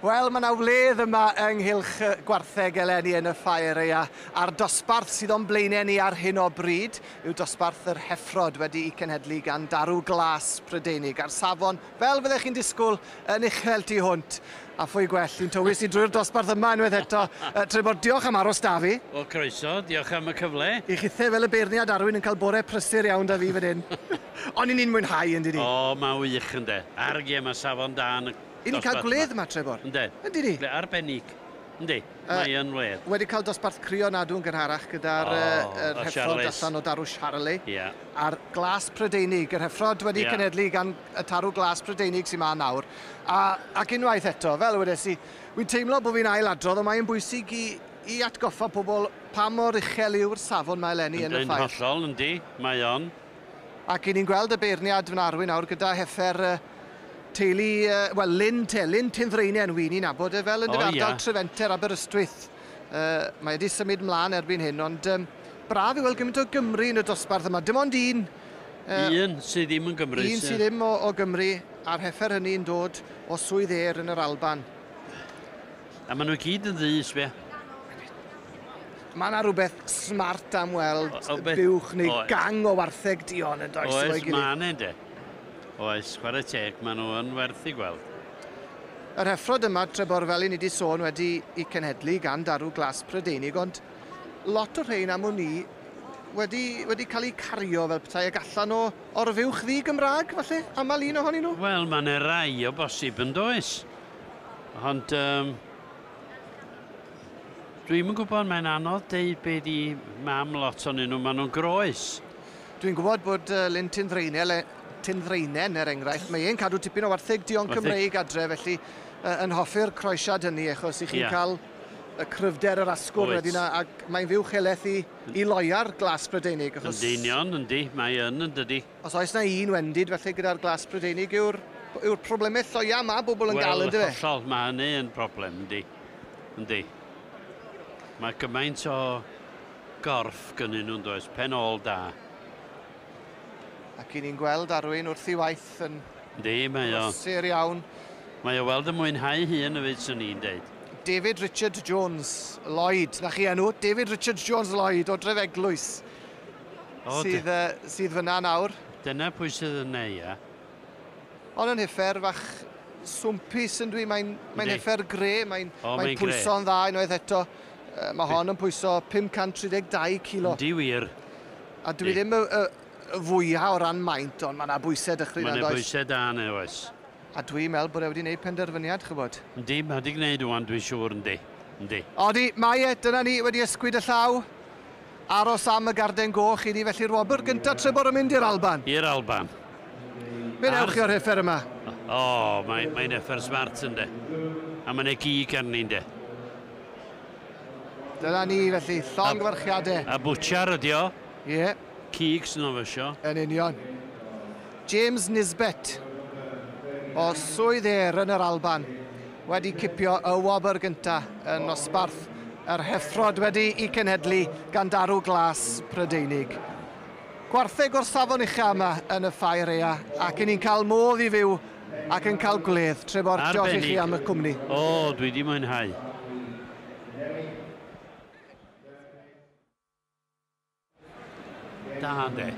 Wel, mae yna wledd yma ynghylch gwartheg eleni yn y ffair aea, a'r dosbarth sydd o'n blaenau ni ar hyn o bryd yw dosbarth yr heffrod wedi'i cenhedlu gan darw glas Prydeinig a'r safon, fel fyddech chi'n disgwyl, yn uchel tu hwnt. A phwy gwell i'n tywys i drwy'r dosbarth yma unwaith eto. Trebor, diolch am aros 'da fi. Wel, croeso, diolch am y cyfle. I chithe fel y beirniad Arwyn yn cael bore prysur iawn 'da fi fan hyn. Ond 'y ni'n mwynhau, yn dydi? O, mae'n wych, ynde. Argie, mae safon da yn y I ni'n cael gwledd yma, Trebor. Ynde. Yndi ni? Gle arbennig. Yndi, mae yn wledd. Wedi cael dosbarth crio nadw yn gynharach gyda'r oh, yr heffrod allan o darw Charlie. Yeah. A'r glas Prydeinig, yr heffrod wedi yeah. cenedlu gan y tarw glas Prydeinig sy'n ma nawr. A, ac unwaith eto, fel wedes i, wy'n teimlo bod fi'n ail adrodd, ond mae'n bwysig i, i atgoffa pobl pa mor uchel yw'r safon mae eleni yn y ffair. Yn hollol, yndi, mae o'n. Ac i ni'n gweld y beirniad fan Arwyn nawr gyda heffer teulu, wel, Lyn te, Lyn Tinddreinen, wi ni'n nabod e fel yn oh, ardal yeah. Trefenter Aberystwyth. Mae wedi symud mlaen erbyn hyn, ond braf i weld gymaint o Gymru yn y dosbarth yma. Dim ond un. Un sydd ddim yn Gymru. Un sydd ddim o Gymru, a'r heffer hynny'n dod o Swydd Ayr yn yr Alban. A maen nhw gyd yn ddu, sbia. Mae yna rhywbeth smart am weld buwch neu gang o wartheg duon yn does? Oes, mae yna de. Oes, chwarae teg, maen nhw yn werth i gweld. Yr heffrod yma, Trebor, fel i ni wedi sôn, wedi i cenhedlu gan darw glas Prydeinig, ond lot o'r rhain am wn i wedi cael eu cario fel petai ag allan o'r fuwch ddu Gymraeg, falle, aml un ohonyn nhw? Wel, mae yna rai o bosib yn does. Ond dwi'm yn gwybod, mae'n anodd deud be di mam lot ohonyn nhw, maen nhw'n groes. Dwi'n gwybod bod Lyn Tinddreinen, er enghraifft, mae e'n cadw tipyn o wartheg duon Cymreig adre, felly yn hoffi'r croesiad hynny, achos i chi'n cael y cryfder yr asgwrn wedyn, ac mae'n fuwch helaeth i loia'r glas Prydeinig. Achos yndi, union, yndi, mae yn, yndydi. Os oes na un wendid, felly, gyda'r glas Prydeinig yw'r problemau lloia ma bobl yn gael, yndyfe? Wel, hollol, mae hynny yn broblem, yndi. Yndi. Mae gymaint o gorff gynnyn nhw'n does, pen ôl da. Ac i ni'n gweld Arwyn wrth i waith yn brysur iawn. Mae o weld yn mwynhau hun y fyd, swn i'n deud. David Richard Jones Lloyd, na chi enw, David Richard Jones Lloyd o Drefeglwys, sydd fyna nawr. Dyna pwy sydd yna, ia. Ond yn heffer fach swmpus yn dwi, mae'n heffer gre, mae'n pwyso'n dda unwaith eto. Mae hon yn pwyso 532 kilo. Yndi wir. A dwi ddim y fwyaf o ran maint, ond mae yna bwysau dychryn. Mae yna bwysau da yna, oes. A dwi'n meddwl bod e wedi gwneud penderfyniad, chybod? Yndi, mae wedi gwneud ŵan, dwi'n siŵr, yndi. Yndi. Odi, mae e, dyna ni, wedi ysgwyd y llaw. Aros am y garden goch i ni, felly'r wobr gyntaf Trebor yn mynd i'r Alban. I'r Alban. Be newch chi o'r heffer yma? O, mae'n heffer smart, yndi. A mae'n ei gig arni, yndi. Dyna ni, felly, llongyfarchiadau. A bwtsiar ydi o. Ie. Cig sy'n ofysio. Yn union. James Nisbet o Swydd Ayr yn yr Alban wedi cipio y wobr gyntaf yn nosbarth yr heffrod wedi i cenhedlu gan darw glas Prydeinig. Gwartheg o'r safon ucha yma yn y ffair aea, ac i ni'n cael modd i fyw ac yn cael gwledd. Trebor, diolch i chi am y cwmni. O, dwi wedi mwynhau. Da, de.